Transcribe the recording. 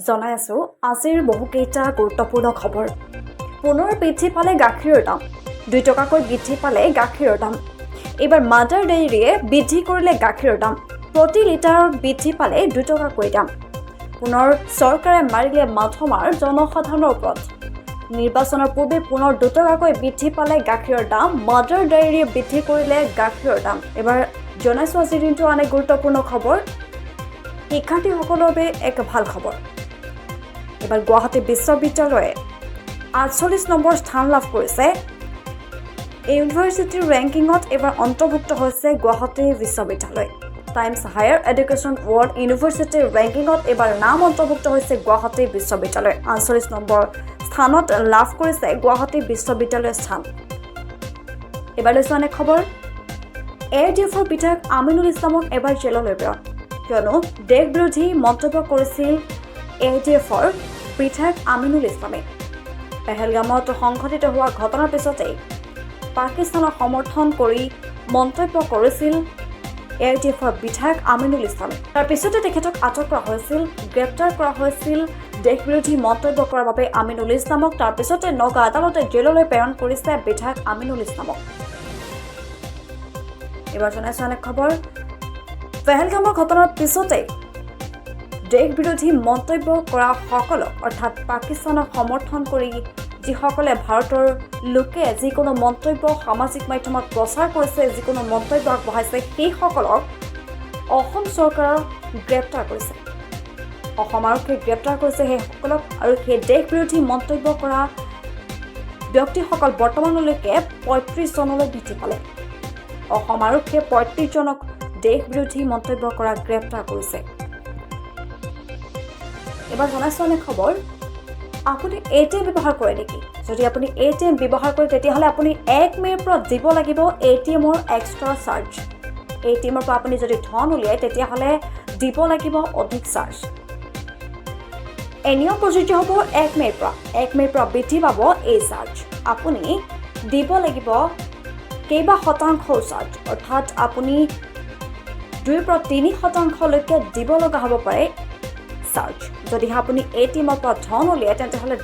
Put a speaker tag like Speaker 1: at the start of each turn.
Speaker 1: জনাই আছোঁ আজিৰ বহুকেইটা গুৰুত্বপূৰ্ণ খবৰ। পুনৰ বৃদ্ধি পালে গাখীৰৰ দাম। 2 টকাকৈ বৃদ্ধি পালে গাখীৰৰ দাম। এইবাৰ মাদাৰ ডেইৰীয়ে বৃদ্ধি কৰিলে গাখীৰৰ দাম। প্ৰতি লিটাৰত বৃদ্ধি পালে 2 টকাকৈ দাম। পুনৰ চৰকাৰে মাৰিলে মাধমাৰ জনসাধাৰণৰ ওপৰত। নিৰ্বাচনৰ পূৰ্বে পুনৰ 2 টকাকৈ বৃদ্ধি পালে গাখীৰৰ দাম। মাদাৰ ডেইৰীয়ে বৃদ্ধি কৰিলে গাখীৰৰ দাম। এবাৰ জনাইছোঁ আজিৰ দিনটো আন এক গুৰুত্বপূৰ্ণ খবৰ। শিক্ষাৰ্থীসকলৰ বাবে এক ভাল খবৰ। এইবাৰ গুৱাহাটী বিশ্ববিদ্যালয়ে 48 নম্বৰ স্থান লাভ কৰিছে। এই ইউনিভাৰ্চিটিৰ ৰেংকিঙত এইবাৰ অন্তৰ্ভুক্ত হৈছে গুৱাহাটী বিশ্ববিদ্যালয়। টাইমছ হায়াৰ এডুকেশ্যন ৱৰ্ল্ড ইউনিভাৰ্চিটিৰ ৰেংকিঙত এইবাৰ নাম অন্তৰ্ভুক্ত হৈছে গুৱাহাটী বিশ্ববিদ্যালয়। 48 নম্বৰ স্থানত লাভ কৰিছে গুৱাহাটী বিশ্ববিদ্যালয়ৰ স্থান। এইবাৰ লৈছোঁ আন এক খবৰ। এ I D এফৰ বিধায়ক আমিনুল ইছলামক এবাৰ জেললৈ প্ৰেৰণ। কিয়নো দেশ বিৰোধী মন্তব্য কৰিছিল এ I D এফৰ বিধায়ক আমিনুল ইছলামে। পেহেলগামত সংঘটিত হোৱা ঘটনাৰ পিছতেই পাকিস্তানক সমৰ্থন কৰি মন্তব্য কৰিছিল এ I D এফৰ বিধায়ক আমিনুল ইছলামে। তাৰ পিছতে তেখেতক আটক কৰা হৈছিল, গ্ৰেপ্তাৰ কৰা হৈছিল দেশ বিৰোধী মন্তব্য কৰাৰ বাবে আমিনুল ইছলামক। তাৰ পিছতে নগাঁও আদালতে জেললৈ প্ৰেৰণ কৰিছে বিধায়ক আমিনুল ইছলামক। এইবাৰ জনাইছোঁ আন এক খবৰ। পেহেলগামৰ ঘটনাৰ পিছতে দেশ বিৰোধী মন্তব্য কৰা সকলক, অৰ্থাৎ পাকিস্তানক সমৰ্থন কৰি যিসকলে ভাৰতৰ লোকে যিকোনো মন্তব্য সামাজিক মাধ্যমত প্ৰচাৰ কৰিছে, যিকোনো মন্তব্য আগবঢ়াইছে, সেইসকলক অসম চৰকাৰৰ গ্ৰেপ্তাৰ কৰিছে। অসম আৰক্ষীয়ে গ্ৰেপ্তাৰ কৰিছে সেইসকলক আৰু সেই দেশ বিৰোধী মন্তব্য কৰা ব্যক্তিসকল বৰ্তমানলৈকে 35 জনলৈ বৃদ্ধি পালে। অসম আৰক্ষীয়ে 35 জনক দেশ বিৰোধী মন্তব্য কৰা গ্ৰেপ্তাৰ কৰিছে। এবাৰ জনাইছোঁ আন এক খবৰ। আপুনি এ টি এম ব্যৱহাৰ কৰে নেকি? যদি আপুনি এ টি এম ব্যৱহাৰ কৰে, তেতিয়াহ'লে আপুনি 1 মে'ৰ পৰা দিব লাগিব এ টি এমৰ এক্সট্ৰা চাৰ্জ। এ টি এমৰ পৰা আপুনি যদি ধন উলিয়ায়, তেতিয়াহ'লে দিব লাগিব অধিক চাৰ্জ। এই নিয়ম প্ৰযোজ্য হ'ব 1 মে'ৰ পৰা। 1 মে'ৰ পৰা বৃদ্ধি পাব এই চাৰ্জ। আপুনি দিব লাগিব কেইবা শতাংশ চাৰ্জ, অৰ্থাৎ আপুনি 2ৰ পৰা 3 শতাংশলৈকে দিব লগা হ'ব পাৰে চাৰ্জ। যদিহে আপুনি এ টি এমৰ পৰা ধন উলিয়ায়, তেন্তে হ'লে